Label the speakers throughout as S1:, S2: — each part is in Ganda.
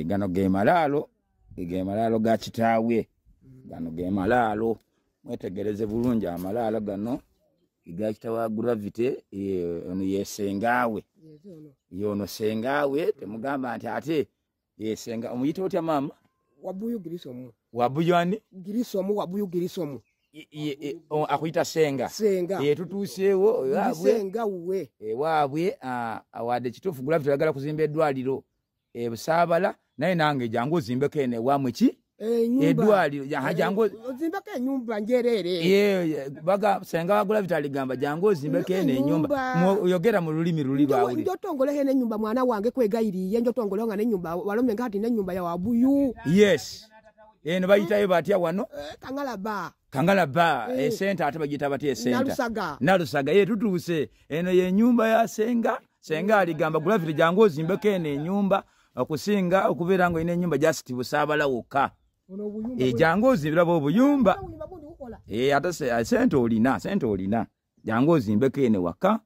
S1: Gano ge malaalo, ge malaalo ga kitaawe. Gano ge malaalo, mwetegereze bulungi amalaalo gano ga kitaawe Gravity. Ono ye sengaawe, yono sengaawe. Temugamba nti ate yesenga. Omuyita otya maama?
S2: Wabuyu Girisomu.
S1: Wabuyu ani?
S2: Girisomu, Wabuyu Girisomu.
S1: Akuyita senga.
S2: Senga.
S1: Tutuuseewo
S2: senga wuwe
S1: ewaabwe. Wadde kituufu Gravity oyagala kuzimba eddwaliro ebusaabala, naye nange jangu ozimbeko eno ewaamwe ki eddwaliro. Jangu
S2: ozimbeko enyumba njereere.
S1: Baga senga wa Gravity aligamba jangu ozimbeko eno enyumba. Oyogera mu lulimi luli lwawuli.
S2: Njotongoleho eno enyumba mwana wange kwegayiriye, njotongoleho nga nenyumba walome ngati nenyumba ya Wabuyu.
S1: Yes. Eno bayitayo batya wano?
S2: Kangalaba.
S1: Kangalaba. Esenta ate bagiyita batya esenta?
S2: Nalusaga.
S1: Nalusaga. Ye tutuuse. Eno ye nyumba ya senga. Senga aligamba Gravity jangu ozimbeko eno enyumba okusinga okubeera nga olina ennyumba just busaabala wokka. Jangu ozimbiraba obuyumba. Ate sente olina, sente olina. Jangu ozimbeko eno waka.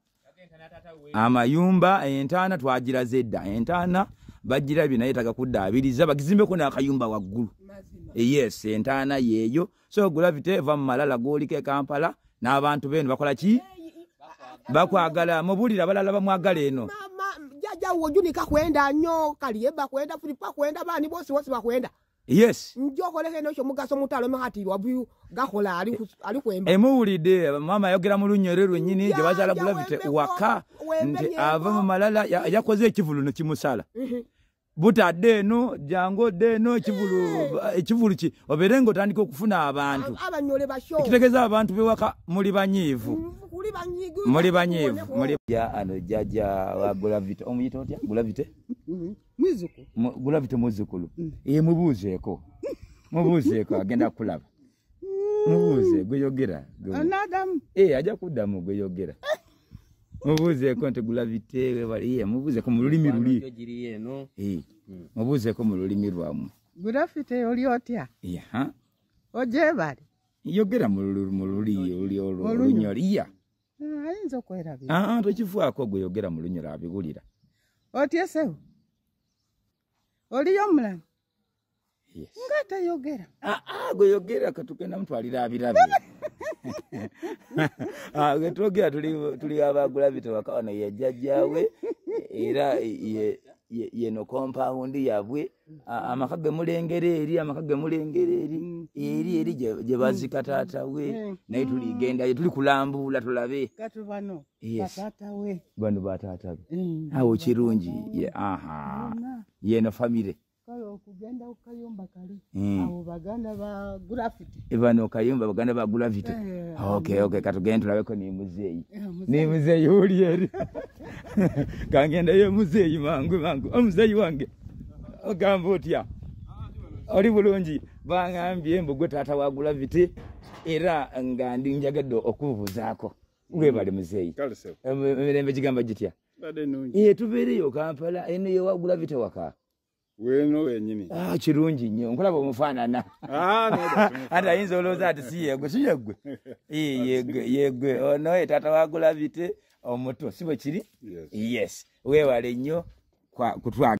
S1: Amayumba, entaana twagiraze edda. Entaana bagirabye naye etaga kuddaabiriza, bagizimbeko n'akayumba waggulu. Yes, entaana yeeyo. So Gravity eva mu malala g'oliko e Kampala n'abantu beeno bakola ki? Bakwagala. Mubuulire abalala bamwagala eno.
S2: Jajja wojunika kwenda nnyo, Kalieba kwenda, Filipa kwenda, baani bosi bosi bakwenda.
S1: Yes.
S2: Njokoleko eno ekyomugaso mutalo mahati Wabuyu gakola ali kwemba.
S1: Emuwulidde maama ayogera mu lunyoro lwennyini gye bazaala Gravity waka nti ava mu malala, yakoze ekivulu ne kimusala. Butadde eno, jangu odde eno, ekivulu ki obeere ng'otandika okufuna abantu.
S2: Abanyole basho.
S1: Ekitegeeza abantu bewaka muli banyiivu. Muli banyiivu. Muli ya ano jjajja wa Gravity. Omuyita otya? Gravity?
S3: Muzzukulu.
S1: Gravity muzzukulu. Mubuuzeeko. Mubuuzeeko agenda kulaba. Mubuuze gweyogera.
S3: Anadamu.
S1: Ajja kuddamu gweyogera. Mubuuzeeko nti Gravity webali. Mubuuzeeko mu lulimi luli. Mubuuzeeko mu lulimi lwammwe.
S3: Gravity oli otya? Ogyebale.
S1: Yogera mu luli olunyoro.
S3: Ayinza okwerabira.
S1: Tokifaako gwe yogera mu lunyoro abiwulira.
S3: Otya ssebo? Oliyo omulamu? Nga tayogera.
S1: Gwe yogera katugenda mutwalira abirabye. Gwe twogera tuli aba Gravity waka wano ye jjajjaawe era yeno compound yabwe. Amaka ge mulengera eri, amaka ge mulengera eri, eri eri gye bazika taata we. Naye tuligendayo tuli kulambuula tulabe.
S3: Kati bano bataata we.
S1: Bano bataata be. Awo kirungi. Yeno famire.
S3: Kale okugenda ku kayumba kali abo baganda ba Gravity.
S1: Bano kayumba baganda ba Gravity. Okay, katugende tulabeko ni muzeeyi. Ni muzeeyi oli eri. Kangendayo muzeeyi mangu mangu. Omuzeeyi wange. Ogamba otya? Oli bulungi. Bangambye mbu gwe taata wa Gravity era nga ndi njagadde okubuuzaako. Webale muzeeyi. Emirembe gigamba gitya? Tubeereyo Kampala eno ye wa Gravity waka.
S4: Weno wenyini.
S1: Kirungi nnyo. Nkulaba omufaanana. Ate ayinza olowooza ati si yegwe, si yegwe. Yegwe, yegwe. Ono ye taata wa Gravity omuto, si bwe kiri? Yes. Weewale nnyo kutwagala.